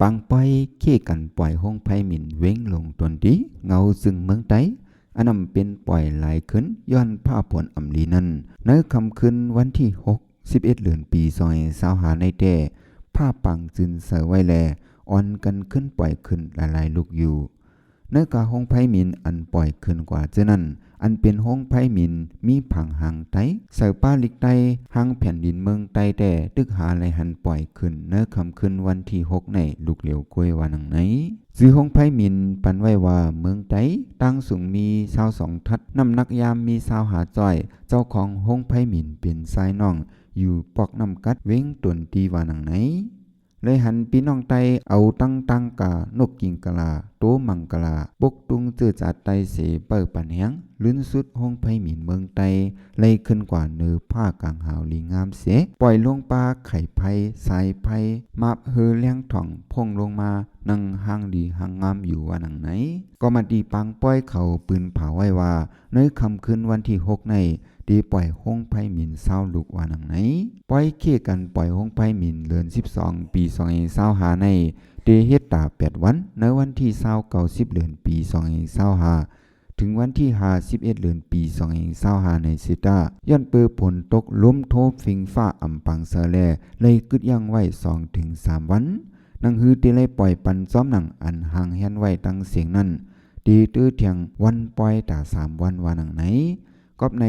ປາງປ່ອຍເຄກັນປ່ອຍໂຮງໄຟໝິນເວັງຫຼວງຕົນດີ ເງົາຊຶງເມືອງໃຕ້ ອັນນຳເປັນປ່ອຍຫຼາຍຂຶ້ນ ຍ້ອນຟ້າຝົນອຳລີນັ້ນ. ໃນຄ່ຳຄືນວັນທີຫົກ ສິບເອັດເດືອນ ປີສອງພັນຊາວຫ້າໃນແຕ່ ຟ້າປາງຈືນໃສໄວ້ແລ ອ່ອນກັນຂຶ້ນປ່ອຍຂຶ້ນຫຼາຍໆລູກຢູ່. ໃນກາໂຮງໄຟໝິນອັນປ່ອຍຂຶ້ນກວ່າເທື່ອນັ້ນ ອັນເປັນໂຮງໄຟໝິນມີຜັງຫາງໃຕ້ ໃສ່ປາລິກໃຕ້ ຫາງແຜ່ນດິນເມືອງໃຕ້ແຕ່ ຕຶກຫາໄລ່ຫັນປ່ອຍຂຶ້ນໃນຄ່ຳຄືນວັນທີຫົກໃນລູກຫຼຽວກ້ວຍວ່າໜັງໃນ. ຊື່ໂຮງໄຟໝິນປັນໄວ້ວ່າເມືອງໃຕ້ ຕ່າງສູງມີຊາວສອງທັດ ນ້ຳໜັກຢາມມີຊາວຫ້າຈ້ອຍ. ເຈົ້າຂອງໂຮງໄຟໝິນເປັນຊາຍນ້ອງ ຢູ່ປອກນ້ຳກັດ ເວັງຕົນດີວ່າໜັງໃນ. ເລີຍຫັນພີ່ນ້ອງໃຕ້ເອົາຕັ້ງຕ່າງກາ ນົກກິງກະລາ ໂຕມັງກະລາ ປົກຕຸງເຈີຈາດໃຕ້ເສ ເປີ້ປັນແຮງ ລື່ນສຸດໂຮງໄຟໝິນເມືອງໃຕ້ ໄລ່ຂຶ້ນກວ່າເນີຟ້າກາງຫາວລີງາມເສ ປ່ອຍລົງປາໄຂໄຟ ສາຍໄຟ ມາບເຮີແລງທ່ອງ ພົ່ງລົງມາໜັງຮ່າງດີຮ່າງງາມຢູ່ວ່າໜັງໃນ. ກໍມາຕີປາງປ່ອຍເຂົາປືນຜາໄວ້ວ່າ ໃນຄ່ຳຄືນວັນທີຫົກໃນ ເດປ່ອຍໂຮງໄຟໝິນຊາວລູກວ່າໜັງໃນ. ປ່ອຍເຄກັນປ່ອຍໂຮງໄຟໝິນເດືອນສິບສອງ ປີສອງພັນຊາວຫ້າໃນ ເດເຮັດຕາແປດວັນ ໃນວັນທີຊາວເກົ້າ ສິບເດືອນ ປີສອງພັນຊາວຫ້າ ເຖິງວັນທີຫ້າ ສິບເອັດເດືອນ ປີສອງພັນຊາວຫ້າໃນເຊຕາ ຍ້ອນເປີຝົນຕົກ ລົມໂທ ຝິງຟ້າອຳປັງເສີແລ ໄລ່ກຶດຢັ້ງໄວ້ສອງເຖິງສາມວັນ. ໜັງຮືເດໄລ່ປ່ອຍປັນ ພ້ອມໜັງອັນຮ່າງແຮນໄວ້ຕັ້ງສຽງນັ້ນ ເດເຕີແທງວັນປ່ອຍຕາສາມວັນວ່າໜັງໃນ. ກອບໃນ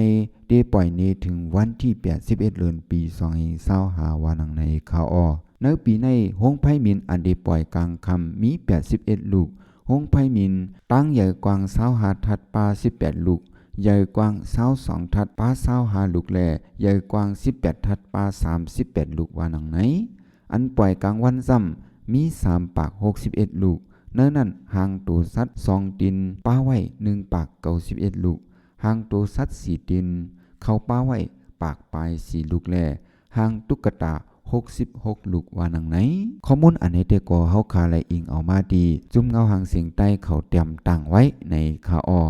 ເດປ່ອຍເນເຖິງວັນທີແປດ ສິບເອັດເດືອນ ປີສອງພັນຊາວຫ້າວ່າໜັງໃນ. ຂ່າວອອກ ໃນປີໃນ ໂຮງໄຟໝິນອັນເດປ່ອຍກາງຄ່ຳມີແປດສິບເອັດລູກ. ໂຮງໄຟໝິນຕ່າງໃຫຍ່ກວ້າງຊາວຫ້າທັດ ປາສິບແປດລູກ, ໃຫຍ່ກວ້າງຊາວສອງທັດ ປາຊາວຫ້າລູກ ແລະ ໃຫຍ່ກວ້າງສິບແປດທັດ ປາສາມສິບແປດລູກວ່າໜັງໃນ. ອັນປ່ອຍກາງວັນຊ້ຳມີສາມປາກຫົກສິບເອັດລູກ, ໃນນັ້ນຮ່າງໂຕສັດສອງຕີນປາໄວ້ໜຶ່ງປາກເກົ້າສິບເອັດລູກ, ຮ່າງໂຕສັດສີ່ຕີນເຂົ້າປາໄວ້ປາກປາຍສີ່ລູກ ແລະ ຮ່າງຕຸກກະຕາຫົກສິບຫົກລູກວ່າໜັງໃນ. ຂໍ້ມູນອັນໃນແຕ່ກໍເຮົາຄາໄລ່ອີງເອົາມາທີ່ ຊຸມເງົາຫາງສຽງໃຕ້ເຂົາຕຽມຕັ້ງໄວ້ໃນຂ່າວອອ